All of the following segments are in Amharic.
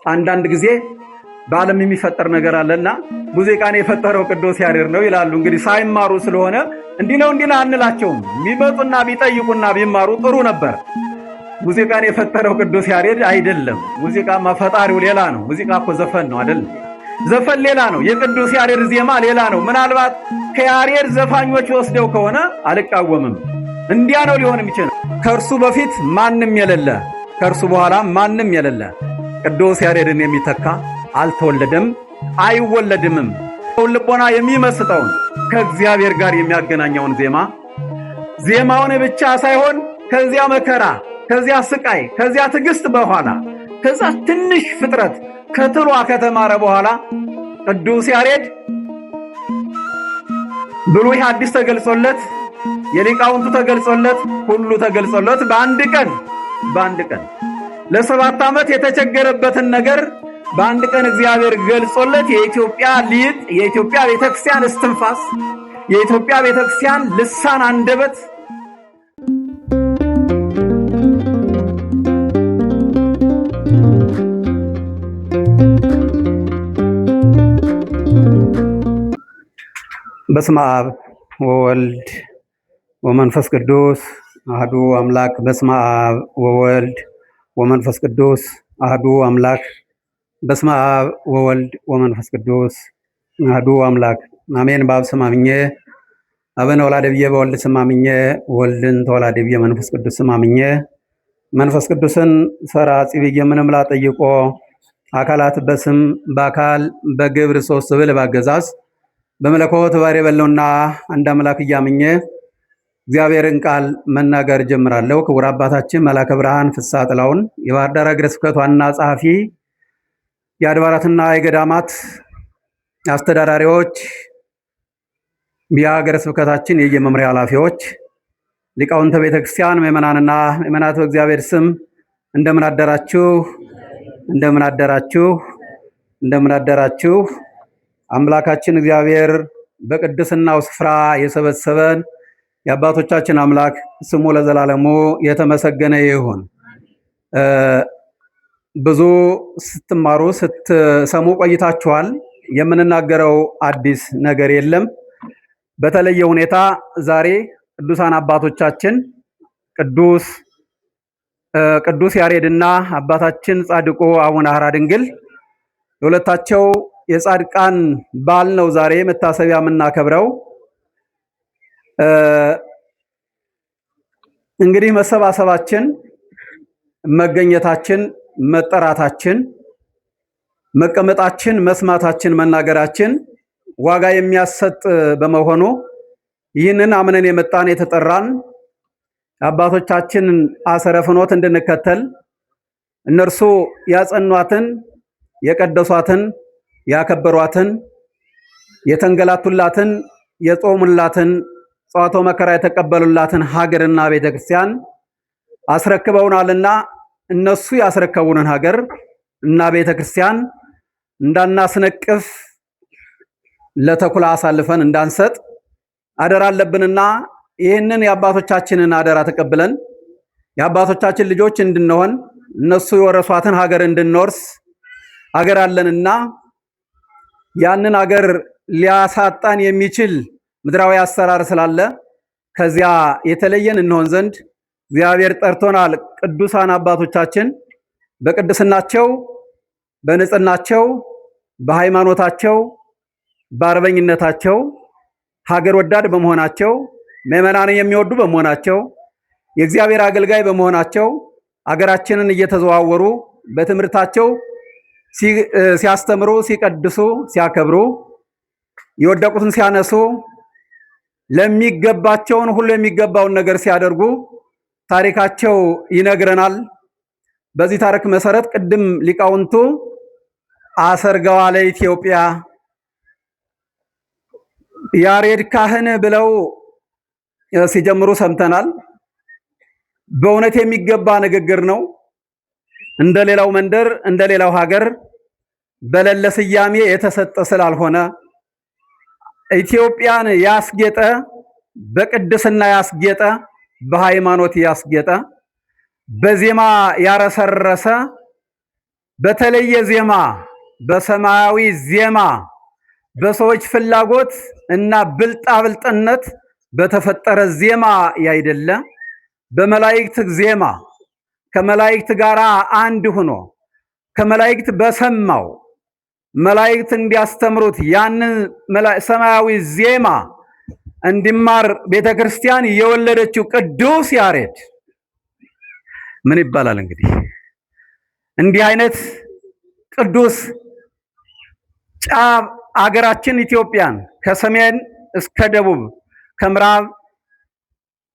አንዳንድ ጊዜ በዓለም የሚፈጠር ነገር አለና ሙዚቃን የፈጠረው ቅዱስ ያሬድ ነው ይላሉ። እንግዲህ ሳይማሩ ስለሆነ እንዲህ ነው እንዲህ ነው አንላቸውም። ቢመጡና ቢጠይቁና ቢማሩ ጥሩ ነበር። ሙዚቃን የፈጠረው ቅዱስ ያሬድ አይደለም። ሙዚቃማ ፈጣሪው ሌላ ነው። ሙዚቃ እኮ ዘፈን ነው አይደል? ዘፈን ሌላ ነው። የቅዱስ ያሬድ ዜማ ሌላ ነው። ምናልባት ከያሬድ ዘፋኞች ወስደው ከሆነ አልቃወምም። እንዲያ ነው ሊሆን የሚችል። ከእርሱ በፊት ማንም የሌለ፣ ከእርሱ በኋላ ማንም የሌለ ቅዱስ ያሬድን የሚተካ አልተወለደም፣ አይወለድምም። ልቦና የሚመስጠውን ከእግዚአብሔር ጋር የሚያገናኘውን ዜማ፣ ዜማውን ብቻ ሳይሆን ከዚያ መከራ፣ ከዚያ ስቃይ፣ ከዚያ ትዕግስት በኋላ፣ ከዛ ትንሽ ፍጥረት ከትሏ ከተማረ በኋላ ቅዱስ ያሬድ ብሉይ ሐዲስ ተገልጾለት፣ የሊቃውንቱ ተገልጾለት፣ ሁሉ ተገልጾለት በአንድ ቀን ለ7 ዓመት የተቸገረበትን ነገር በአንድ ቀን እግዚአብሔር ገልጾለት የኢትዮጵያ ሊቅ፣ የኢትዮጵያ ቤተክርስቲያን እስትንፋስ፣ የኢትዮጵያ ቤተክርስቲያን ልሳን አንደበት። በስመ አብ ወወልድ ወመንፈስ ቅዱስ አህዱ አምላክ። በስመ አብ ወወልድ ወመንፈስ ቅዱስ አህዱ አምላክ። በስመ አብ ወወልድ ወመንፈስ ቅዱስ አህዱ አምላክ አሜን። በአብ ስም አምኜ አብን ወላዲ ብዬ፣ በወልድ ስም አምኜ ወልድን ተወላዲ ብዬ፣ መንፈስ ቅዱስ ስም አምኜ መንፈስ ቅዱስን ሰራጺ ብዬ፣ ምንም ላጠይቆ አካላት በስም በአካል በግብር ሶስት ብል ባገዛዝ በመለኮት ባሕርይ በለውና አንድ አምላክ እያምኜ እግዚአብሔርን ቃል መናገር ጀምራለሁ። ክቡር አባታችን መላከ ብርሃን ፍስሐ ጥላሁን፣ የባህር ዳር ሀገረ ስብከት ዋና ጸሐፊ፣ የአድባራትና የገዳማት አስተዳዳሪዎች፣ የሀገረ ስብከታችን የየመምሪያ ኃላፊዎች፣ ሊቃውንተ ቤተክርስቲያን፣ ምዕመናንና ምዕመናት፣ በእግዚአብሔር ስም እንደምን አደራችሁ? እንደምን አደራችሁ? እንደምን አደራችሁ? አምላካችን እግዚአብሔር በቅድስናው ስፍራ የሰበሰበን የአባቶቻችን አምላክ ስሙ ለዘላለሙ የተመሰገነ ይሁን። ብዙ ስትማሩ ስትሰሙ ቆይታችኋል። የምንናገረው አዲስ ነገር የለም። በተለየ ሁኔታ ዛሬ ቅዱሳን አባቶቻችን ቅዱስ ያሬድና አባታችን ጻድቁ አቡነ ሐራ ድንግል የሁለታቸው የጻድቃን በዓል ነው ዛሬ መታሰቢያ የምናከብረው። እንግዲህ መሰባሰባችን፣ መገኘታችን፣ መጠራታችን፣ መቀመጣችን፣ መስማታችን፣ መናገራችን ዋጋ የሚያሰጥ በመሆኑ ይህንን አምነን የመጣን የተጠራን አባቶቻችንን አሰረ ፍኖት እንድንከተል፣ እነርሱ ያጸኗትን፣ የቀደሷትን፣ ያከበሯትን፣ የተንገላቱላትን፣ የጾሙላትን፣ ጸዋትወ መከራ የተቀበሉላትን ሀገርና ቤተክርስቲያን አስረክበውናልና እነሱ ያስረከቡንን ሀገር እና ቤተክርስቲያን እንዳናስነቅፍ፣ ለተኩላ አሳልፈን እንዳንሰጥ አደራ አለብንና ይህንን የአባቶቻችንን አደራ ተቀብለን የአባቶቻችን ልጆች እንድንሆን፣ እነሱ የወረሷትን ሀገር እንድንወርስ፣ ሀገር አለንና ያንን ሀገር ሊያሳጣን የሚችል ምድራዊ አሰራር ስላለ ከዚያ የተለየን እንሆን ዘንድ እግዚአብሔር ጠርቶናል። ቅዱሳን አባቶቻችን በቅድስናቸው፣ በንጽህናቸው፣ በሃይማኖታቸው፣ በአርበኝነታቸው፣ ሀገር ወዳድ በመሆናቸው፣ ምዕመናንን የሚወዱ በመሆናቸው፣ የእግዚአብሔር አገልጋይ በመሆናቸው አገራችንን እየተዘዋወሩ በትምህርታቸው ሲያስተምሩ፣ ሲቀድሱ፣ ሲያከብሩ፣ የወደቁትን ሲያነሱ፣ ለሚገባቸውን ሁሉ የሚገባውን ነገር ሲያደርጉ ታሪካቸው ይነግረናል። በዚህ ታሪክ መሰረት ቅድም ሊቃውንቱ አሰርገዋ ለኢትዮጵያ ያሬድ ካህን ብለው ሲጀምሩ ሰምተናል። በእውነት የሚገባ ንግግር ነው። እንደ ሌላው መንደር፣ እንደ ሌላው ሀገር በሌለ ስያሜ የተሰጠ ስላልሆነ ኢትዮጵያን ያስጌጠ፣ በቅድስና ያስጌጠ፣ በሃይማኖት ያስጌጠ፣ በዜማ ያረሰረሰ በተለየ ዜማ፣ በሰማያዊ ዜማ፣ በሰዎች ፍላጎት እና ብልጣብልጥነት በተፈጠረ ዜማ ያይደለ በመላእክት ዜማ ከመላእክት ጋር አንድ ሆኖ ከመላእክት በሰማው መላእክት እንዲያስተምሩት ያንን ሰማያዊ ዜማ እንዲማር ቤተክርስቲያን የወለደችው ቅዱስ ያሬድ ምን ይባላል? እንግዲህ እንዲህ አይነት ቅዱስ ጫፍ አገራችን ኢትዮጵያን ከሰሜን እስከ ደቡብ፣ ከምዕራብ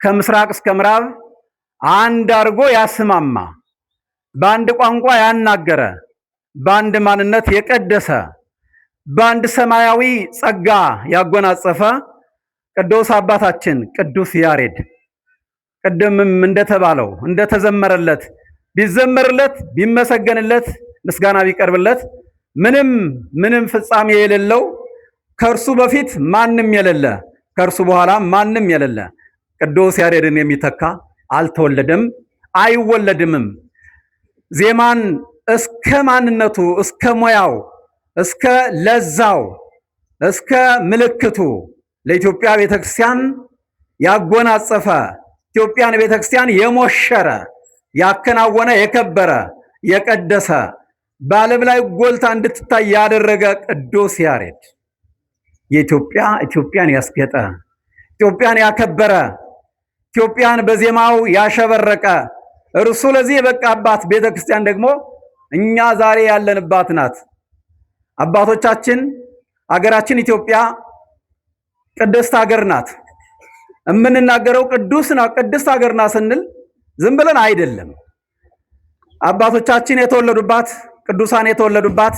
ከምስራቅ እስከ ምዕራብ አንድ አድርጎ ያስማማ፣ በአንድ ቋንቋ ያናገረ፣ በአንድ ማንነት የቀደሰ፣ በአንድ ሰማያዊ ጸጋ ያጎናጸፈ ቅዱስ አባታችን ቅዱስ ያሬድ ቅድምም እንደተባለው እንደተዘመረለት ቢዘመርለት ቢመሰገንለት ምስጋና ቢቀርብለት ምንም ምንም ፍጻሜ የሌለው፣ ከእርሱ በፊት ማንም የሌለ፣ ከእርሱ በኋላ ማንም የሌለ፣ ቅዱስ ያሬድን የሚተካ አልተወለደም አይወለድምም። ዜማን እስከ ማንነቱ፣ እስከ ሙያው፣ እስከ ለዛው፣ እስከ ምልክቱ ለኢትዮጵያ ቤተክርስቲያን ያጎናጸፈ፣ ኢትዮጵያን ቤተክርስቲያን የሞሸረ፣ ያከናወነ፣ የከበረ፣ የቀደሰ፣ በዓለም ላይ ጎልታ እንድትታይ ያደረገ ቅዱስ ያሬድ የኢትዮጵያ ኢትዮጵያን ያስጌጠ፣ ኢትዮጵያን ያከበረ፣ ኢትዮጵያን በዜማው ያሸበረቀ፣ እርሱ ለዚህ የበቃባት ቤተክርስቲያን ደግሞ እኛ ዛሬ ያለንባት ናት። አባቶቻችን አገራችን ኢትዮጵያ ቅድስት ሀገር ናት። የምንናገረው ቅዱስ ነው፣ ቅድስት ሀገር ናት ስንል ዝም ብለን አይደለም። አባቶቻችን የተወለዱባት፣ ቅዱሳን የተወለዱባት፣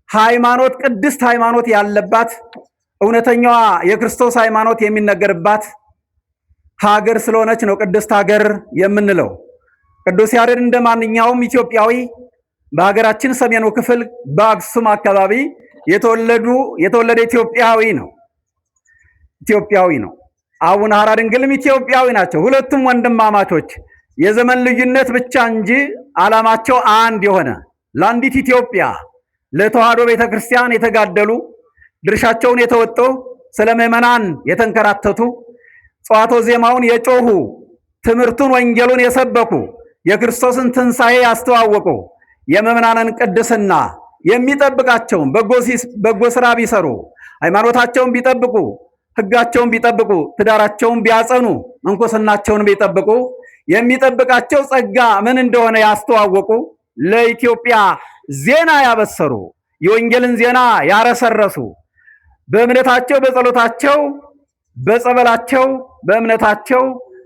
ሃይማኖት ቅድስት ሃይማኖት ያለባት፣ እውነተኛዋ የክርስቶስ ሃይማኖት የሚነገርባት ሀገር ስለሆነች ነው ቅድስት ሀገር የምንለው። ቅዱስ ያሬድ እንደ ማንኛውም ኢትዮጵያዊ በሀገራችን ሰሜኑ ክፍል በአክሱም አካባቢ የተወለደ ኢትዮጵያዊ ነው። ኢትዮጵያዊ ነው። አቡነ ሐራ ድንግልም ኢትዮጵያዊ ናቸው። ሁለቱም ወንድማማቾች የዘመን ልዩነት ብቻ እንጂ ዓላማቸው አንድ የሆነ ለአንዲት ኢትዮጵያ ለተዋህዶ ቤተክርስቲያን የተጋደሉ፣ ድርሻቸውን የተወጡ፣ ስለ ምዕመናን የተንከራተቱ፣ ጸዋቶ ዜማውን የጮሁ፣ ትምህርቱን ወንጌሉን የሰበኩ፣ የክርስቶስን ትንሣኤ ያስተዋወቁ፣ የምዕመናንን ቅድስና የሚጠብቃቸውን በጎ ስራ ቢሰሩ፣ ሃይማኖታቸውን ቢጠብቁ፣ ሕጋቸውን ቢጠብቁ፣ ትዳራቸውን ቢያጸኑ፣ ምንኩስናቸውን ቢጠብቁ የሚጠብቃቸው ጸጋ ምን እንደሆነ ያስተዋወቁ፣ ለኢትዮጵያ ዜና ያበሰሩ፣ የወንጌልን ዜና ያረሰረሱ፣ በእምነታቸው በጸሎታቸው በጸበላቸው በእምነታቸው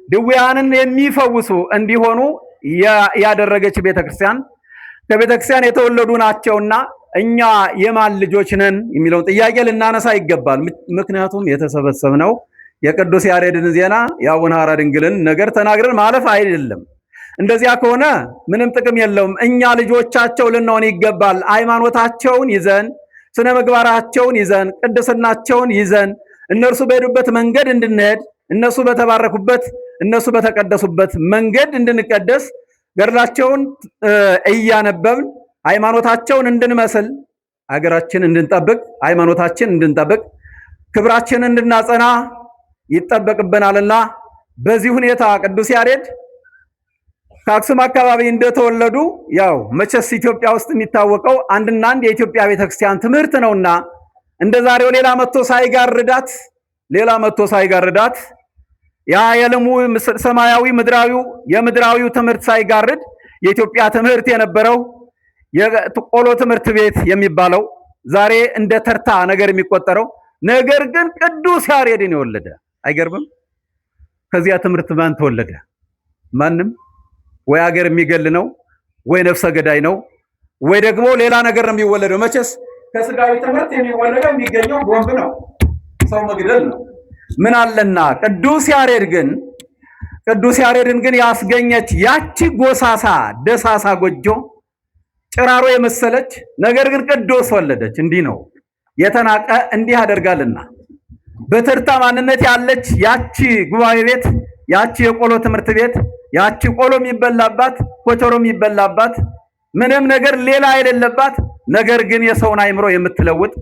ድውያንን የሚፈውሱ እንዲሆኑ ያደረገች ቤተክርስቲያን ከቤተክርስቲያን የተወለዱ ናቸውና እኛ የማን ልጆች ነን የሚለውን ጥያቄ ልናነሳ ይገባል። ምክንያቱም የተሰበሰብነው የቅዱስ ያሬድን ዜና የአቡነ ሐራ ድንግልን ነገር ተናግረን ማለፍ አይደለም። እንደዚያ ከሆነ ምንም ጥቅም የለውም። እኛ ልጆቻቸው ልንሆን ይገባል። ሃይማኖታቸውን ይዘን፣ ስነ ምግባራቸውን ይዘን፣ ቅድስናቸውን ይዘን እነርሱ በሄዱበት መንገድ እንድንሄድ፣ እነሱ በተባረኩበት እነሱ በተቀደሱበት መንገድ እንድንቀደስ፣ ገድላቸውን እያነበብን ሃይማኖታቸውን እንድንመስል፣ አገራችን እንድንጠብቅ፣ ሃይማኖታችን እንድንጠብቅ፣ ክብራችንን እንድናጸና ይጠበቅብናልና በዚህ ሁኔታ ቅዱስ ያሬድ ከአክሱም አካባቢ እንደተወለዱ ያው መቼስ ኢትዮጵያ ውስጥ የሚታወቀው አንድና አንድ የኢትዮጵያ ቤተክርስቲያን ትምህርት ነውና እንደ ዛሬው ሌላ መጥቶ ሳይጋርዳት ያ የልሙ ሰማያዊ ምድራዊው የምድራዊው ትምህርት ሳይጋርድ የኢትዮጵያ ትምህርት የነበረው የቆሎ ትምህርት ቤት የሚባለው ዛሬ እንደ ተርታ ነገር የሚቆጠረው ነገር ግን ቅዱስ ያሬድን የወለደ አይገርምም? ከዚያ ትምህርት ማን ተወለደ? ማንም። ወይ አገር የሚገል ነው፣ ወይ ነፍሰ ገዳይ ነው፣ ወይ ደግሞ ሌላ ነገር ነው የሚወለደው። መቼስ ከስጋዊ ትምህርት የሚወለደው የሚገኘው ቦምብ ነው፣ ሰው መግደል ነው። ምን አለና ቅዱስ ያሬድን ግን ያስገኘች ያቺ ጎሳሳ ደሳሳ ጎጆ ጭራሮ የመሰለች ነገር ግን ቅዱስ ወለደች። እንዲህ ነው የተናቀ እንዲህ ያደርጋልና በተርታ ማንነት ያለች ያቺ ጉባኤ ቤት፣ ያቺ የቆሎ ትምህርት ቤት፣ ያቺ ቆሎ የሚበላባት ኮቸሮ የሚበላባት ምንም ነገር ሌላ የሌለባት፣ ነገር ግን የሰውን አእምሮ የምትለውጥ፣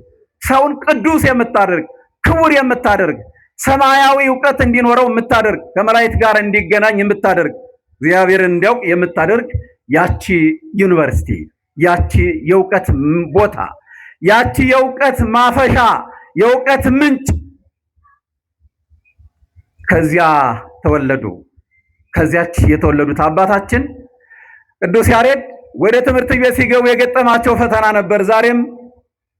ሰውን ቅዱስ የምታደርግ፣ ክቡር የምታደርግ፣ ሰማያዊ እውቀት እንዲኖረው የምታደርግ፣ ከመላእክት ጋር እንዲገናኝ የምታደርግ፣ እግዚአብሔርን እንዲያውቅ የምታደርግ ያቺ ዩኒቨርሲቲ፣ ያቺ የእውቀት ቦታ፣ ያቺ የእውቀት ማፈሻ፣ የእውቀት ምንጭ ከዚያ ተወለዱ። ከዚያች የተወለዱት አባታችን ቅዱስ ያሬድ ወደ ትምህርት ቤት ሲገቡ የገጠማቸው ፈተና ነበር። ዛሬም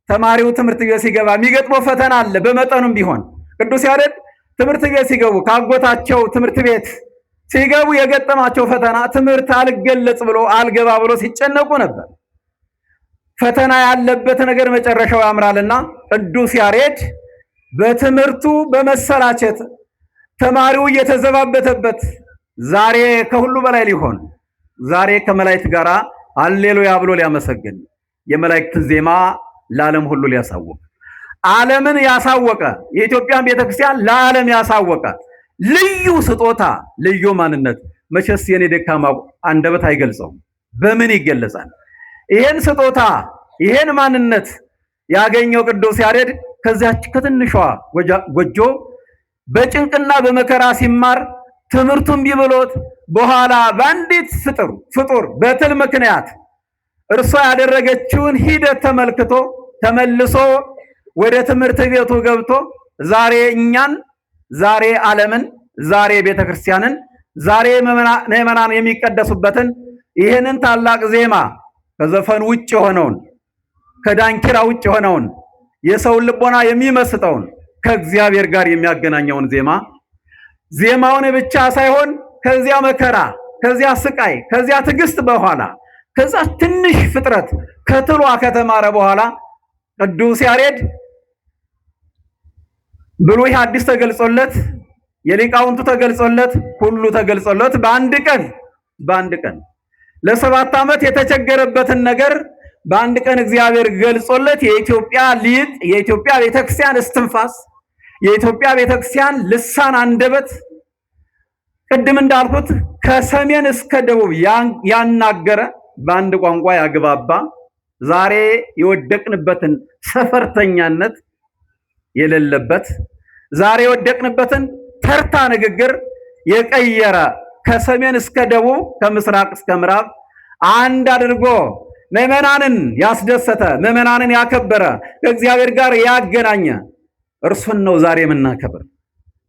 ተማሪው ትምህርት ቤት ሲገባ የሚገጥመው ፈተና አለ፣ በመጠኑም ቢሆን። ቅዱስ ያሬድ ትምህርት ቤት ሲገቡ፣ ካጎታቸው ትምህርት ቤት ሲገቡ የገጠማቸው ፈተና ትምህርት አልገለጽ ብሎ፣ አልገባ ብሎ ሲጨነቁ ነበር። ፈተና ያለበት ነገር መጨረሻው ያምራልና ቅዱስ ያሬድ በትምህርቱ በመሰላቸት፣ ተማሪው እየተዘባበተበት፣ ዛሬ ከሁሉ በላይ ሊሆን፣ ዛሬ ከመላእክት ጋር አሌሉያ ብሎ ሊያመሰግን፣ የመላእክትን ዜማ ለዓለም ሁሉ ሊያሳውቅ፣ ዓለምን ያሳወቀ፣ የኢትዮጵያን ቤተክርስቲያን ለዓለም ያሳወቀ ልዩ ስጦታ፣ ልዩ ማንነት መቼስ የኔ ደካማ አንደበት አይገልጸውም። በምን ይገለጻል? ይሄን ስጦታ፣ ይሄን ማንነት ያገኘው ቅዱስ ያሬድ ከዚያች ከትንሿ ጎጆ በጭንቅና በመከራ ሲማር ትምህርቱን ቢብሎት በኋላ በአንዲት ፍጡር በትል ምክንያት እርሷ ያደረገችውን ሂደት ተመልክቶ ተመልሶ ወደ ትምህርት ቤቱ ገብቶ ዛሬ እኛን፣ ዛሬ ዓለምን፣ ዛሬ ቤተክርስቲያንን፣ ዛሬ ምዕመናን የሚቀደሱበትን ይህንን ታላቅ ዜማ፣ ከዘፈን ውጭ የሆነውን፣ ከዳንኪራ ውጭ የሆነውን፣ የሰውን ልቦና የሚመስጠውን፣ ከእግዚአብሔር ጋር የሚያገናኘውን ዜማ፣ ዜማውን ብቻ ሳይሆን ከዚያ መከራ፣ ከዚያ ስቃይ፣ ከዚያ ትዕግስት በኋላ፣ ከዛ ትንሽ ፍጥረት ከትሏ ከተማረ በኋላ ቅዱስ ያሬድ ብሉይ ሐዲስ ተገልጾለት፣ የሊቃውንቱ ተገልጾለት፣ ሁሉ ተገልጾለት በአንድ ቀን ለ7 ዓመት የተቸገረበትን ነገር በአንድ ቀን እግዚአብሔር ገልጾለት የኢትዮጵያ ሊቅ፣ የኢትዮጵያ ቤተክርስቲያን እስትንፋስ፣ የኢትዮጵያ ቤተክርስቲያን ልሳን አንደበት፣ ቅድም እንዳልኩት ከሰሜን እስከ ደቡብ ያናገረ፣ በአንድ ቋንቋ ያግባባ፣ ዛሬ የወደቅንበትን ሰፈርተኛነት የሌለበት፣ ዛሬ የወደቅንበትን ተርታ ንግግር የቀየረ፣ ከሰሜን እስከ ደቡብ፣ ከምስራቅ እስከ ምዕራብ አንድ አድርጎ ምዕመናንን ያስደሰተ፣ ምዕመናንን ያከበረ፣ ከእግዚአብሔር ጋር ያገናኘ እርሱን ነው ዛሬ የምናከብር።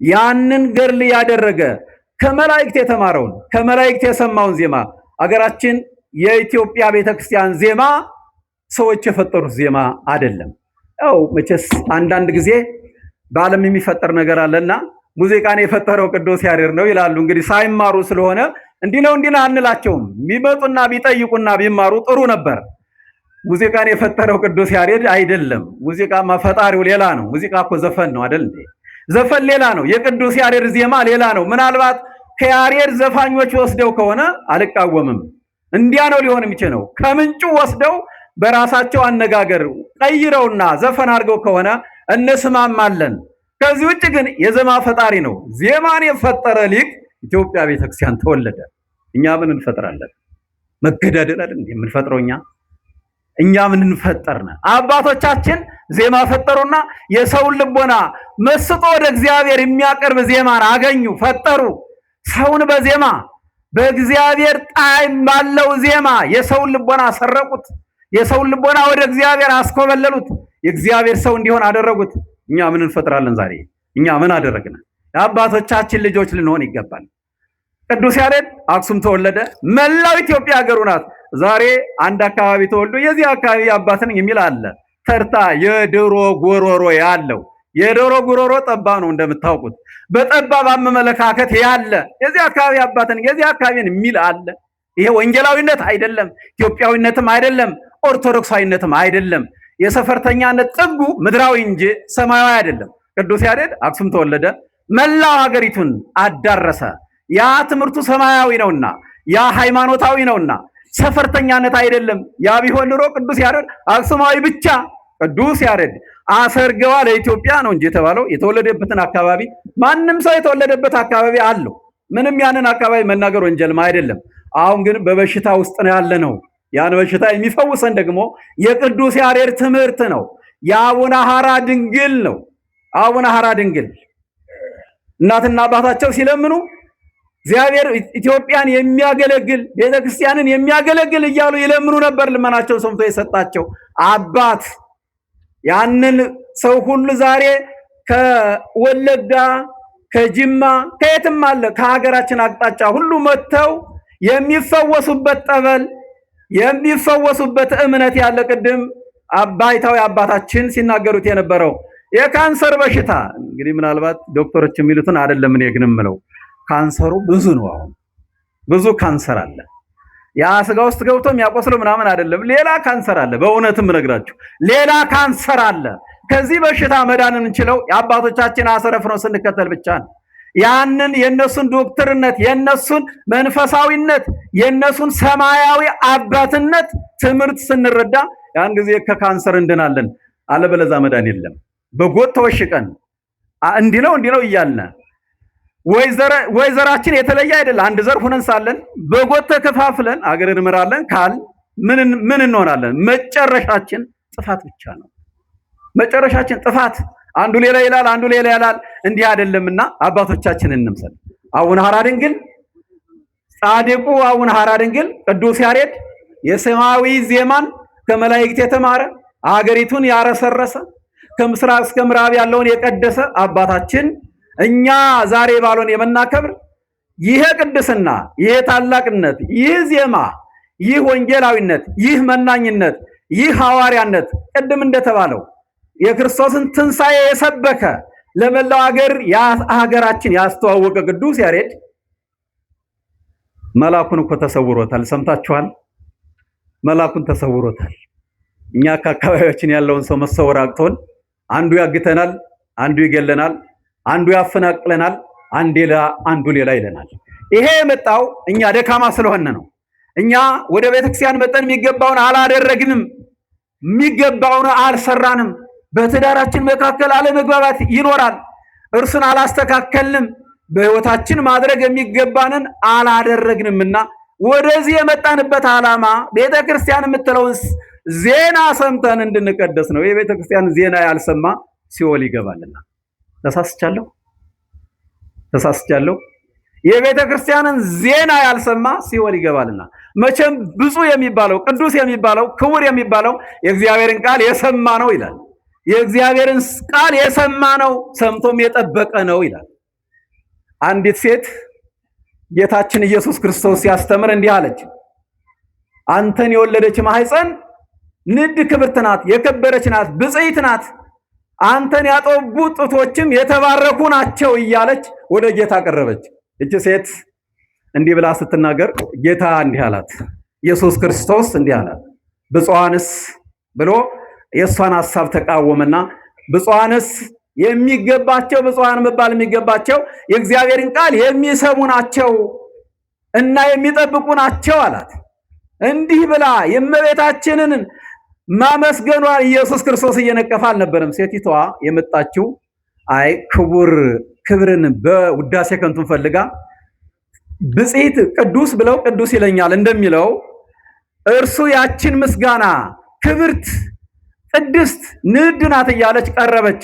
ያንን ገድል ያደረገ፣ ከመላእክት የተማረውን፣ ከመላእክት የሰማውን ዜማ፣ አገራችን የኢትዮጵያ ቤተክርስቲያን ዜማ ሰዎች የፈጠሩት ዜማ አይደለም። ያው መቼስ አንዳንድ ጊዜ በዓለም የሚፈጠር ነገር አለና ሙዚቃን የፈጠረው ቅዱስ ያሬድ ነው ይላሉ። እንግዲህ ሳይማሩ ስለሆነ እንዲህ ነው እንዲህ ነው አንላቸውም። ቢመጡና ቢጠይቁና ቢማሩ ጥሩ ነበር። ሙዚቃን የፈጠረው ቅዱስ ያሬድ አይደለም። ሙዚቃማ ፈጣሪው ሌላ ነው። ሙዚቃ እኮ ዘፈን ነው አይደል እንዴ? ዘፈን ሌላ ነው። የቅዱስ ያሬድ ዜማ ሌላ ነው። ምናልባት ከያሬድ ዘፋኞች ወስደው ከሆነ አልቃወምም። እንዲያ ነው ሊሆን የሚችለው። ከምንጩ ወስደው በራሳቸው አነጋገር ቀይረውና ዘፈን አድርገው ከሆነ እንስማማለን። ከዚህ ውጭ ግን የዜማ ፈጣሪ ነው። ዜማን የፈጠረ ሊቅ ኢትዮጵያ ቤተክርስቲያን ተወለደ። እኛ ምን እንፈጥራለን? መገዳደል አይደል የምንፈጥረው እኛ? እኛ ምን እንፈጠርነ? አባቶቻችን ዜማ ፈጠሩና የሰውን ልቦና መስጦ ወደ እግዚአብሔር የሚያቀርብ ዜማን አገኙ፣ ፈጠሩ። ሰውን በዜማ፣ በእግዚአብሔር ጣዕም ባለው ዜማ የሰውን ልቦና ሰረቁት። የሰውን ልቦና ወደ እግዚአብሔር አስኮበለሉት። የእግዚአብሔር ሰው እንዲሆን አደረጉት። እኛ ምን እንፈጥራለን ዛሬ? እኛ ምን አደረግን? የአባቶቻችን ልጆች ልንሆን ይገባል። ቅዱስ ያሬድ አክሱም ተወለደ። መላው ኢትዮጵያ ሀገሩ ናት። ዛሬ አንድ አካባቢ ተወልዶ የዚህ አካባቢ አባት ነኝ የሚል አለ። ተርታ የዶሮ ጎሮሮ ያለው፣ የዶሮ ጉሮሮ ጠባብ ነው እንደምታውቁት። በጠባብ አመለካከት ያለ የዚህ አካባቢ አባት ነኝ፣ የዚህ አካባቢ የሚል አለ። ይሄ ወንጌላዊነት አይደለም፣ ኢትዮጵያዊነትም አይደለም፣ ኦርቶዶክሳዊነትም አይደለም። የሰፈርተኛነት ጥጉ ምድራዊ እንጂ ሰማያዊ አይደለም። ቅዱስ ያሬድ አክሱም ተወለደ፣ መላው ሀገሪቱን አዳረሰ። ያ ትምህርቱ ሰማያዊ ነውና፣ ያ ሃይማኖታዊ ነውና ሰፈርተኛነት አይደለም። ያ ቢሆን ኑሮ ቅዱስ ያሬድ አክሱማዊ ብቻ፣ ቅዱስ ያሬድ አሰርገዋ ለኢትዮጵያ ነው እንጂ የተባለው የተወለደበትን አካባቢ፣ ማንም ሰው የተወለደበት አካባቢ አለው። ምንም ያንን አካባቢ መናገር ወንጀልም አይደለም። አሁን ግን በበሽታ ውስጥ ነው ያለነው። ያን በሽታ የሚፈውሰን ደግሞ የቅዱስ ያሬድ ትምህርት ነው። የአቡነ ሐራ ድንግል ነው። አቡነ ሐራ ድንግል እናትና አባታቸው ሲለምኑ እግዚአብሔር ኢትዮጵያን የሚያገለግል ቤተክርስቲያንን የሚያገለግል እያሉ ይለምኑ ነበር። ልመናቸው ሰምቶ የሰጣቸው አባት ያንን ሰው ሁሉ ዛሬ ከወለጋ ከጅማ ከየትም አለ ከሀገራችን አቅጣጫ ሁሉ መጥተው የሚፈወሱበት ጠበል የሚፈወሱበት እምነት ያለ ቅድም አባይታዊ አባታችን ሲናገሩት የነበረው የካንሰር በሽታ እንግዲህ ምናልባት ዶክተሮች የሚሉትን አይደለም። እኔ ግን የምለው ካንሰሩ ብዙ ነው። አሁን ብዙ ካንሰር አለ። ያ ስጋ ውስጥ ገብቶ የሚያቆስለው ምናምን አይደለም፣ ሌላ ካንሰር አለ። በእውነትም እነግራችሁ ሌላ ካንሰር አለ። ከዚህ በሽታ መዳን እንችለው የአባቶቻችን አሰረ ፍኖት ስንከተል ብቻ ነው። ያንን የነሱን ዶክተርነት፣ የነሱን መንፈሳዊነት፣ የነሱን ሰማያዊ አባትነት ትምህርት ስንረዳ ያን ጊዜ ከካንሰር እንድናለን። አለበለዛ መዳን የለም። በጎጥ ተወሽቀን እንዲህ ነው እንዲህ ነው እያልን ወይ ዘራችን የተለየ አይደለ፣ አንድ ዘር ሁነን ሳለን በጎጥ ተከፋፍለን አገር እንመራለን ካል ምን ምን እንሆናለን? መጨረሻችን ጥፋት ብቻ ነው። መጨረሻችን ጥፋት። አንዱ ሌላ ይላል፣ አንዱ ሌላ ይላል። እንዲህ አይደለምና አባቶቻችን እንምሰል። አቡነ ሐራ ድንግል ጻድቁ አቡነ ሐራ ድንግል ቅዱስ ያሬድ የሰማያዊ ዜማን ከመላእክት የተማረ አገሪቱን ያረሰረሰ ከምስራቅ እስከ ምዕራብ ያለውን የቀደሰ አባታችን እኛ ዛሬ ባሎን የምናከብር ይሄ ቅድስና፣ ይሄ ታላቅነት፣ ይህ ዜማ፣ ይህ ወንጌላዊነት፣ ይህ መናኝነት፣ ይህ ሐዋርያነት ቅድም እንደተባለው የክርስቶስን ትንሣኤ የሰበከ ለመላው ሀገር ሀገራችን ያስተዋወቀ ቅዱስ ያሬድ መላኩን እኮ ተሰውሮታል። ሰምታችኋል? መላኩን ተሰውሮታል። እኛ ከአካባቢያችን ያለውን ሰው መሰወር አቅቶን አንዱ ያግተናል፣ አንዱ ይገለናል፣ አንዱ ያፈናቅለናል፣ አንዱ ሌላ ይለናል። ይሄ የመጣው እኛ ደካማ ስለሆነ ነው። እኛ ወደ ቤተክርስቲያን መጠን የሚገባውን አላደረግንም፣ የሚገባውን አልሰራንም። በትዳራችን መካከል አለመግባባት ይኖራል። እርሱን አላስተካከልንም። በሕይወታችን ማድረግ የሚገባንን አላደረግንምና ወደዚህ የመጣንበት ዓላማ ቤተክርስቲያን የምትለውን ዜና ሰምተን እንድንቀደስ ነው። የቤተክርስቲያን ዜና ያልሰማ ሲኦል ይገባልና። ተሳስቻለሁ፣ ተሳስቻለሁ። የቤተ ክርስቲያንን ዜና ያልሰማ ሲኦል ይገባልና። መቼም ብፁዕ የሚባለው ቅዱስ የሚባለው ክቡር የሚባለው የእግዚአብሔርን ቃል የሰማ ነው ይላል። የእግዚአብሔርን ቃል የሰማ ነው ሰምቶም የጠበቀ ነው ይላል። አንዲት ሴት ጌታችን ኢየሱስ ክርስቶስ ሲያስተምር እንዲህ አለች። አንተን የወለደች ማህፀን ንድ ክብርት ናት፣ የከበረች ናት፣ ብፅዕት ናት። አንተን ያጠቡ ጡቶችም የተባረኩ ናቸው እያለች ወደ ጌታ ቀረበች። እቺ ሴት እንዲህ ብላ ስትናገር ጌታ እንዲህ አላት። ኢየሱስ ክርስቶስ እንዲህ አላት፣ ብፁዓንስ ብሎ የእሷን ሐሳብ ተቃወመና ብፁዓንስ የሚገባቸው ብፁዓን መባል የሚገባቸው የእግዚአብሔርን ቃል የሚሰሙ ናቸው እና የሚጠብቁ ናቸው አላት። እንዲህ ብላ የእመቤታችንን ማመስገኗን ኢየሱስ ክርስቶስ እየነቀፈ አልነበረም። ሴቲቷ የመጣችው አይ ክቡር ክብርን በውዳሴ ከንቱን ፈልጋ ብፅዕት ቅዱስ ብለው ቅዱስ ይለኛል እንደሚለው እርሱ ያችን ምስጋና ክብርት ቅድስት ንድ ናት እያለች ቀረበች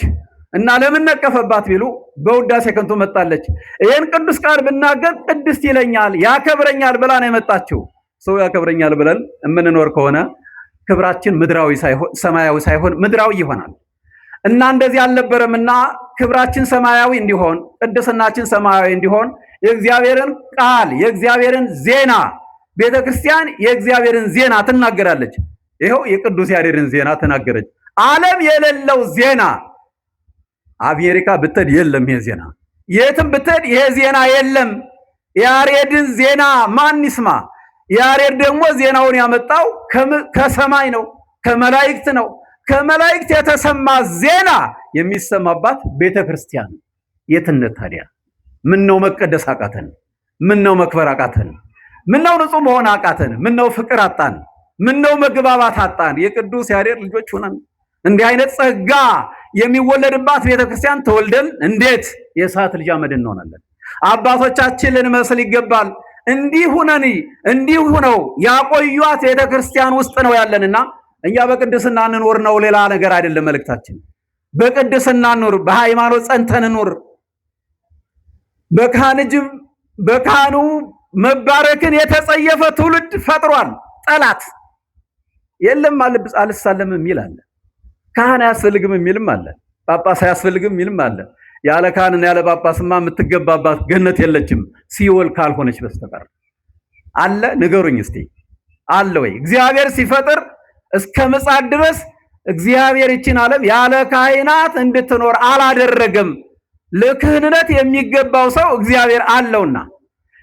እና ለምን ነቀፈባት ቢሉ በውዳሴ ከንቱ መጣለች። ይህን ቅዱስ ቃል ብናገር ቅድስት ይለኛል ያከብረኛል ብላ ነው የመጣችው። ሰው ያከብረኛል ብለን የምንኖር ከሆነ ክብራችን ምድራዊ ሳይሆን ሰማያዊ ሳይሆን ምድራዊ ይሆናል። እና እንደዚህ አልነበረምና ክብራችን ሰማያዊ እንዲሆን ቅድስናችን ሰማያዊ እንዲሆን የእግዚአብሔርን ቃል የእግዚአብሔርን ዜና ቤተክርስቲያን የእግዚአብሔርን ዜና ትናገራለች። ይኸው የቅዱስ ያሬድን ዜና ተናገረች። ዓለም የሌለው ዜና አሜሪካ ብትሄድ የለም ይሄ ዜና፣ የትም ብትሄድ ይሄ ዜና የለም። ያሬድን ዜና ማን ይስማ? ያሬድ ደግሞ ዜናውን ያመጣው ከሰማይ ነው፣ ከመላእክት ነው። ከመላእክት የተሰማ ዜና የሚሰማባት ቤተክርስቲያን የትነት ታዲያ? ምን ነው መቀደስ አቃተን? ምን ነው መክበር አቃተን? ምን ነው ንጹህ መሆን አቃተን? ምን ነው ፍቅር አጣን? ምን ነው መግባባት አጣን? የቅዱስ ያሬድ ልጆች ሆነን እንዲህ አይነት ጸጋ የሚወለድባት ቤተክርስቲያን ተወልደን እንዴት የእሳት ልጅ አመድ እንሆናለን? አባቶቻችን ልንመስል ይገባል። እንዲህ ሁነን እንዲህ ሁነው ያቆዩት ቤተ ክርስቲያን ውስጥ ነው ያለንና እኛ በቅድስና እንኖር ነው፣ ሌላ ነገር አይደለም መልእክታችን። በቅድስና እንኑር፣ በሃይማኖት ጸንተን እንኑር። በካህን እጅ በካህኑ መባረክን የተጸየፈ ትውልድ ፈጥሯል ጠላት። የለም አልሳለምም የሚል አለ። ካህን አያስፈልግም የሚልም አለ። ጳጳስ አያስፈልግም የሚልም አለ። ያለ ካህንና ያለ ጳጳስማ የምትገባባት ገነት የለችም ሲኦል ካልሆነች በስተቀር። አለ? ንገሩኝ እስቲ አለ ወይ? እግዚአብሔር ሲፈጥር እስከ ምጽአት ድረስ እግዚአብሔር ይችን ዓለም ያለ ካህናት እንድትኖር አላደረገም። ለክህነት የሚገባው ሰው እግዚአብሔር አለውና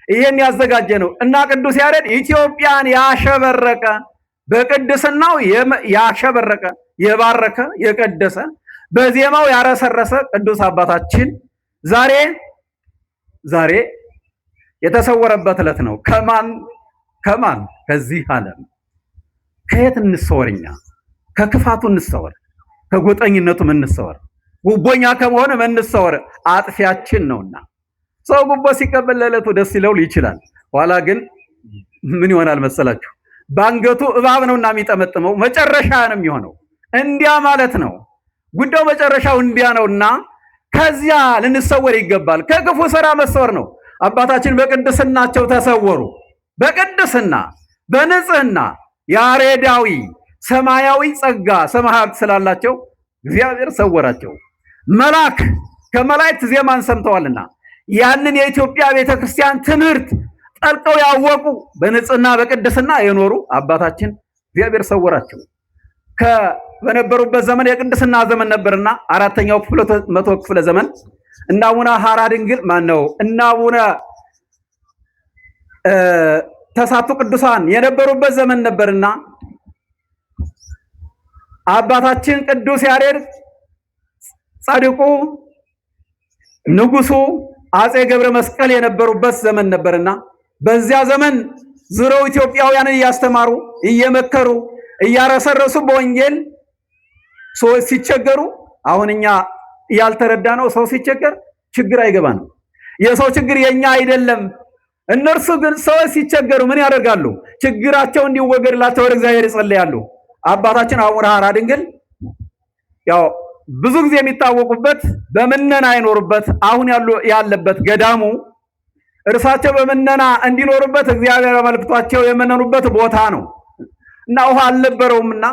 ይሄን ያዘጋጀ ነው። እና ቅዱስ ያሬድ ኢትዮጵያን ያሸበረቀ፣ በቅድስናው ያሸበረቀ፣ የባረከ፣ የቀደሰ፣ በዜማው ያረሰረሰ ቅዱስ አባታችን ዛሬ የተሰወረበት ዕለት ነው። ከማን ከዚህ ዓለም ከየት እንሰወርኛ? ከክፋቱ እንሰወር፣ ከጎጠኝነቱም እንሰወር፣ ጉቦኛ ከመሆንም እንሰወር። አጥፊያችን ነውና ሰው ጉቦ ሲቀበል ለዕለቱ ደስ ይለው ይችላል። ኋላ ግን ምን ይሆናል መሰላችሁ? ባንገቱ እባብ ነውና የሚጠመጥመው መጨረሻ ነው የሚሆነው። እንዲያ ማለት ነው ጉዳዩ፣ መጨረሻው እንዲያ ነውና ከዚያ ልንሰወር ይገባል። ከክፉ ስራ መሰወር ነው። አባታችን በቅድስናቸው ተሰወሩ። በቅድስና በንጽህና ያሬዳዊ ሰማያዊ ጸጋ ሰማይ ሀብት ስላላቸው እግዚአብሔር ሰወራቸው። መልአክ ከመላእክት ዜማን ሰምተዋልና ያንን የኢትዮጵያ ቤተክርስቲያን ትምህርት ጠልቀው ያወቁ፣ በንጽህና በቅድስና የኖሩ አባታችን እግዚአብሔር ሰወራቸው። በነበሩበት ዘመን የቅድስና ዘመን ነበርና አራተኛው ክፍለ መቶ ክፍለ ዘመን እና አቡነ ሐራ ድንግል ማን ነው እና አቡነ ተሳቱ ቅዱሳን የነበሩበት ዘመን ነበርና አባታችን ቅዱስ ያሬድ ጻድቁ ንጉሱ አጼ ገብረ መስቀል የነበሩበት ዘመን ነበርና በዚያ ዘመን ዙረው ኢትዮጵያውያንን እያስተማሩ፣ እየመከሩ፣ እያረሰረሱ በወንጌል ሰዎች ሲቸገሩ፣ አሁን እኛ ያልተረዳ ነው። ሰው ሲቸገር ችግር አይገባንም። የሰው ችግር የኛ አይደለም። እነርሱ ግን ሰዎች ሲቸገሩ ምን ያደርጋሉ? ችግራቸው እንዲወገድላቸው ወደ እግዚአብሔር ይጸልያሉ። አባታችን አቡነ ሐራ ድንግል ያው ብዙ ጊዜ የሚታወቁበት በምነና የኖሩበት፣ አሁን ያለበት ገዳሙ እርሳቸው በምነና እንዲኖሩበት እግዚአብሔር አመልክቷቸው የመነኑበት ቦታ ነው። እና ውሃ አልነበረውምና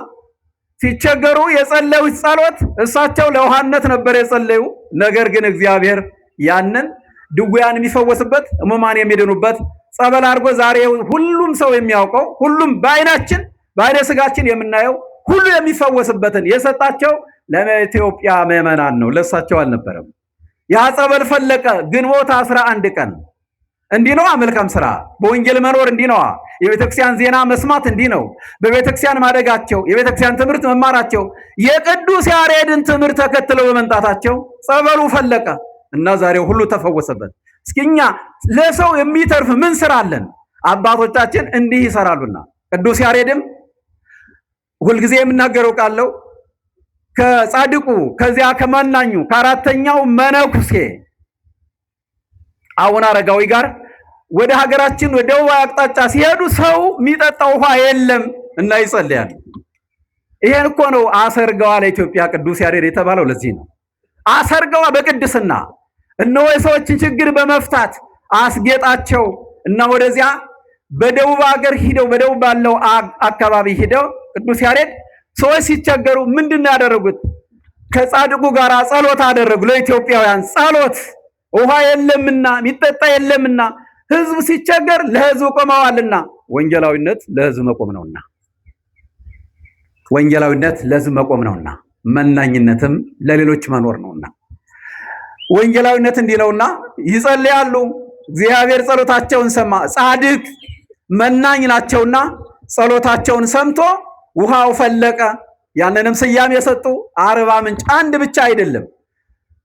ሲቸገሩ የጸለዩት ጸሎት፣ እሳቸው ለውሃነት ነበር የጸለዩ። ነገር ግን እግዚአብሔር ያንን ድውያን የሚፈወስበት፣ ሕሙማን የሚድኑበት ጸበል አድርጎ ዛሬ ሁሉም ሰው የሚያውቀው፣ ሁሉም በአይናችን በአይነ ስጋችን የምናየው፣ ሁሉ የሚፈወስበትን የሰጣቸው ለኢትዮጵያ ምዕመናን ነው፣ ለእሳቸው አልነበረም። ያ ጸበል ፈለቀ ግንቦት 11 ቀን። እንዲህ ነዋ መልካም ስራ፣ በወንጌል መኖር እንዲህ ነዋ። የቤተክርስቲያን ዜና መስማት እንዲህ ነው። በቤተክርስቲያን ማደጋቸው፣ የቤተክርስቲያን ትምህርት መማራቸው፣ የቅዱስ ያሬድን ትምህርት ተከትለው በመምጣታቸው ጸበሉ ፈለቀ እና ዛሬው ሁሉ ተፈወሰበት። እስኪ እኛ ለሰው የሚተርፍ ምን ስራ አለን? አባቶቻችን እንዲህ ይሰራሉና ቅዱስ ያሬድም ሁልጊዜ የምናገረው ቃለው ከጻድቁ ከዚያ ከመናኙ ከአራተኛው መነኩሴ አቡነ አረጋዊ ጋር ወደ ሀገራችን ወደ ደቡብ አቅጣጫ ሲሄዱ ሰው የሚጠጣው ውሃ የለም እና ይጸልያል። ይሄን እኮ ነው አሰርገዋ ለኢትዮጵያ ቅዱስ ያሬድ የተባለው ለዚህ ነው። አሰርገዋ በቅድስና እነሆ የሰዎችን ችግር በመፍታት አስጌጣቸው እና ወደዚያ በደቡብ ሀገር ሂደው፣ በደቡብ ባለው አካባቢ ሂደው ቅዱስ ያሬድ ሰዎች ሲቸገሩ ምንድን ነው ያደረጉት? ከጻድቁ ጋር ጸሎት አደረጉ። ለኢትዮጵያውያን ጸሎት፣ ውሃ የለምና፣ የሚጠጣ የለምና፣ ህዝብ ሲቸገር ለህዝብ ቆመዋልና። ወንጌላዊነት ለህዝብ መቆም ነውና፣ ወንጌላዊነት ለህዝብ መቆም ነውና፣ መናኝነትም ለሌሎች መኖር ነውና ወንጌላዊነት እንዲህ ነውና ይጸልያሉ። እግዚአብሔር ጸሎታቸውን ሰማ። ጻድቅ መናኝ ናቸውና ጸሎታቸውን ሰምቶ ውሃው ፈለቀ። ያንንም ስያሜ የሰጡ አርባ ምንጭ። አንድ ብቻ አይደለም፣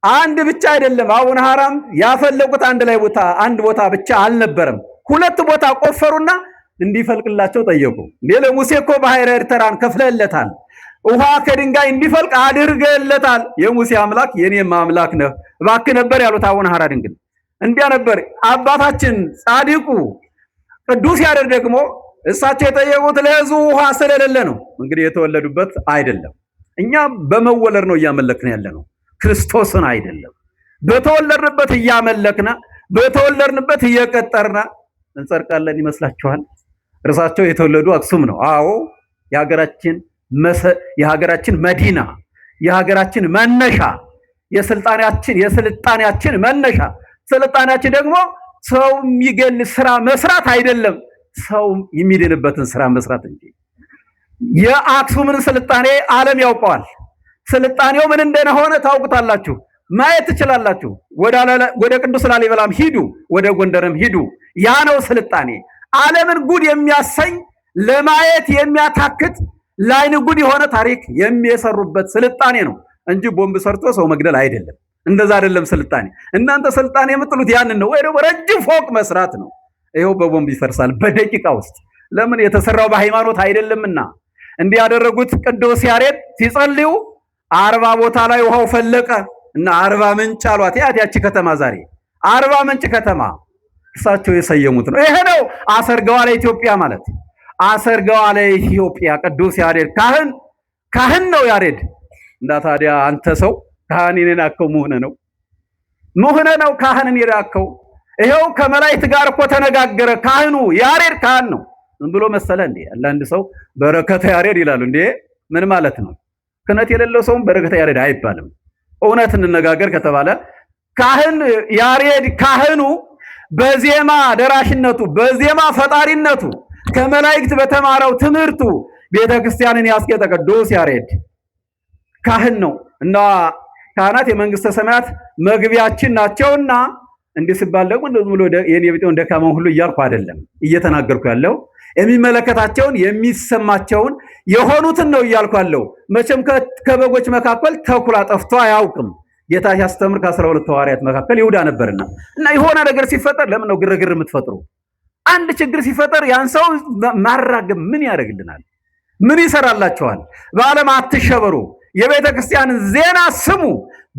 አንድ ብቻ አይደለም። አቡነ ሐራም ያፈለቁት አንድ ላይ ቦታ አንድ ቦታ ብቻ አልነበረም። ሁለት ቦታ ቆፈሩና እንዲፈልቅላቸው ጠየቁ። ለሙሴ እኮ ባሕረ ኤርትራን ከፍለለታል፣ ውሃ ከድንጋይ እንዲፈልቅ አድርገለታል። የሙሴ አምላክ የኔም አምላክ ነህ፣ እባክህ ነበር ያሉት አቡነ ሐራ ድንግል። እንዲያ ነበር አባታችን ጻድቁ። ቅዱስ ያሬድ ደግሞ እሳቸው የጠየቁት ለሕዝቡ ውሃ ስለሌለ ነው። እንግዲህ የተወለዱበት አይደለም። እኛ በመወለድ ነው እያመለክን ያለ ነው፣ ክርስቶስን አይደለም። በተወለድንበት እያመለክነ በተወለድንበት እየቀጠርነ እንጸድቃለን ይመስላችኋል? እርሳቸው የተወለዱ አክሱም ነው። አዎ፣ የሀገራችን መዲና፣ የሀገራችን መነሻ፣ የስልጣኔያችን መነሻ። ስልጣኔያችን ደግሞ ሰው የሚገል ስራ መስራት አይደለም፣ ሰው የሚድንበትን ስራ መስራት እንጂ። የአክሱምን ስልጣኔ ዓለም ያውቀዋል። ስልጣኔው ምን እንደሆነ ታውቁታላችሁ፣ ማየት ትችላላችሁ። ወደ ቅዱስ ላሊበላም ሂዱ፣ ወደ ጎንደርም ሂዱ። ያ ነው ስልጣኔ። ዓለምን ጉድ የሚያሰኝ፣ ለማየት የሚያታክት፣ ለዓይን ጉድ የሆነ ታሪክ የሚሰሩበት ስልጣኔ ነው እንጂ ቦምብ ሰርቶ ሰው መግደል አይደለም። እንደዛ አይደለም ስልጣኔ። እናንተ ስልጣኔ የምትሉት ያንን ነው፣ ወይ ደግሞ ረጅም ፎቅ መስራት ነው። ይኸው በቦምብ ይፈርሳል በደቂቃ ውስጥ። ለምን? የተሰራው በሃይማኖት አይደለምና። እንዲህ ያደረጉት ቅዱስ ያሬድ ሲጸልዩ 40 ቦታ ላይ ውሃው ፈለቀ እና 40 ምንጭ አሏት። ያቺ ከተማ ዛሬ 40 ምንጭ ከተማ እሳቸው የሰየሙት ነው። ይሄ ነው አሰርገዋ ለኢትዮጵያ ማለት። አሰርገዋ ለኢትዮጵያ ቅዱስ ያሬድ ካህን ካህን ነው ያሬድ። እና ታዲያ አንተ ሰው ካህንን የናከው መሆነ ነው መሆነ ነው ካህንን የናከው። ይሄው ከመላእክት ጋር እኮ ተነጋገረ ካህኑ። ያሬድ ካህን ነው። ዝም ብሎ መሰለ እንዴ? አንዳንድ ሰው በረከተ ያሬድ ይላሉ። እንዴ ምን ማለት ነው? ክህነት የሌለው ሰውም በረከተ ያሬድ አይባልም። እውነት እንነጋገር ከተባለ ካህን ያሬድ ካህኑ በዜማ ደራሽነቱ፣ በዜማ ፈጣሪነቱ፣ ከመላእክት በተማረው ትምህርቱ ቤተክርስቲያንን ያስጌጠ ቅዱስ ያሬድ ካህን ነው። እና ካህናት የመንግስተ ሰማያት መግቢያችን ናቸውና እንዲህ ሲባል ደግሞ እንደዚህ ብሎ የኔ ቢጤውን ደካማውን ሁሉ እያልኩ አይደለም እየተናገርኩ ያለው፣ የሚመለከታቸውን የሚሰማቸውን የሆኑትን ነው እያልኩ ያለው። መቼም ከበጎች መካከል ተኩላ ጠፍቶ አያውቅም። ጌታ ሲያስተምር ከ12 ሐዋርያት መካከል ይሁዳ ነበርና። እና የሆነ ነገር ሲፈጠር ለምን ነው ግርግር የምትፈጥሩ? አንድ ችግር ሲፈጠር ያን ሰው ማራገብ ምን ያደርግልናል? ምን ይሰራላችኋል? በዓለም አትሸበሩ። የቤተ ክርስቲያንን ዜና ስሙ፣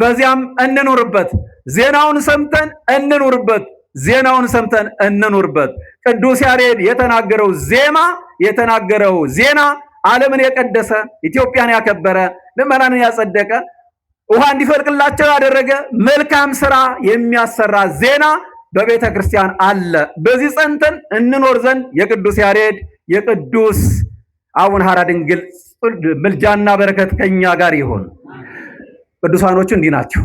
በዚያም እንኑርበት። ዜናውን ሰምተን እንኑርበት። ዜናውን ሰምተን እንኑርበት። ቅዱስ ያሬድ የተናገረው ዜማ፣ የተናገረው ዜና ዓለምን የቀደሰ፣ ኢትዮጵያን ያከበረ፣ ምዕመናንን ያጸደቀ፣ ውሃ እንዲፈልቅላቸው ያደረገ መልካም ስራ የሚያሰራ ዜና በቤተ ክርስቲያን አለ። በዚህ ጸንተን እንኖር ዘንድ የቅዱስ ያሬድ የቅዱስ አቡነ ሐራ ድንግል ምልጃና በረከት ከኛ ጋር ይሁን። ቅዱሳኖቹ እንዲህ ናቸው፣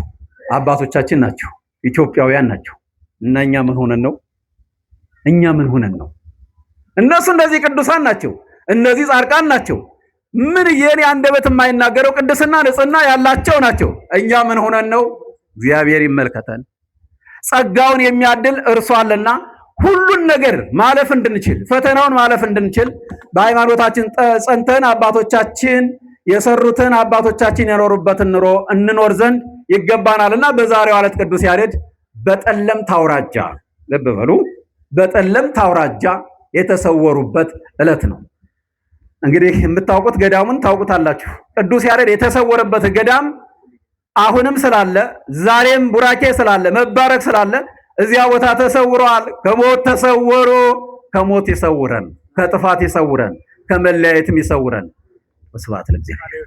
አባቶቻችን ናቸው፣ ኢትዮጵያውያን ናቸው። እና እኛ ምን ሆነን ነው? እኛ ምን ሆነን ነው? እነሱ እንደዚህ ቅዱሳን ናቸው፣ እነዚህ ጻድቃን ናቸው። ምን የኔ አንደበት የማይናገረው ቅድስና ንጽህና ያላቸው ናቸው። እኛ ምን ሆነን ነው? እግዚአብሔር ይመልከተን። ጸጋውን የሚያድል እርሱ አለና ሁሉን ነገር ማለፍ እንድንችል፣ ፈተናውን ማለፍ እንድንችል፣ በሃይማኖታችን ጸንተን አባቶቻችን የሰሩትን፣ አባቶቻችን የኖሩበትን ኑሮ እንኖር ዘንድ ይገባናልና በዛሬው ዕለት ቅዱስ ያሬድ በጠለምት አውራጃ፣ ልብ በሉ፣ በጠለምት አውራጃ የተሰወሩበት ዕለት ነው። እንግዲህ የምታውቁት ገዳሙን ታውቁታላችሁ። ቅዱስ ያሬድ የተሰወረበት ገዳም አሁንም ስላለ፣ ዛሬም ቡራኬ ስላለ፣ መባረክ ስላለ እዚያ ቦታ ተሰውረዋል። ከሞት ተሰወሩ። ከሞት ይሰውረን፣ ከጥፋት ይሰውረን፣ ከመለያየትም ይሰውረን። ወስብሐት ለእግዚአብሔር።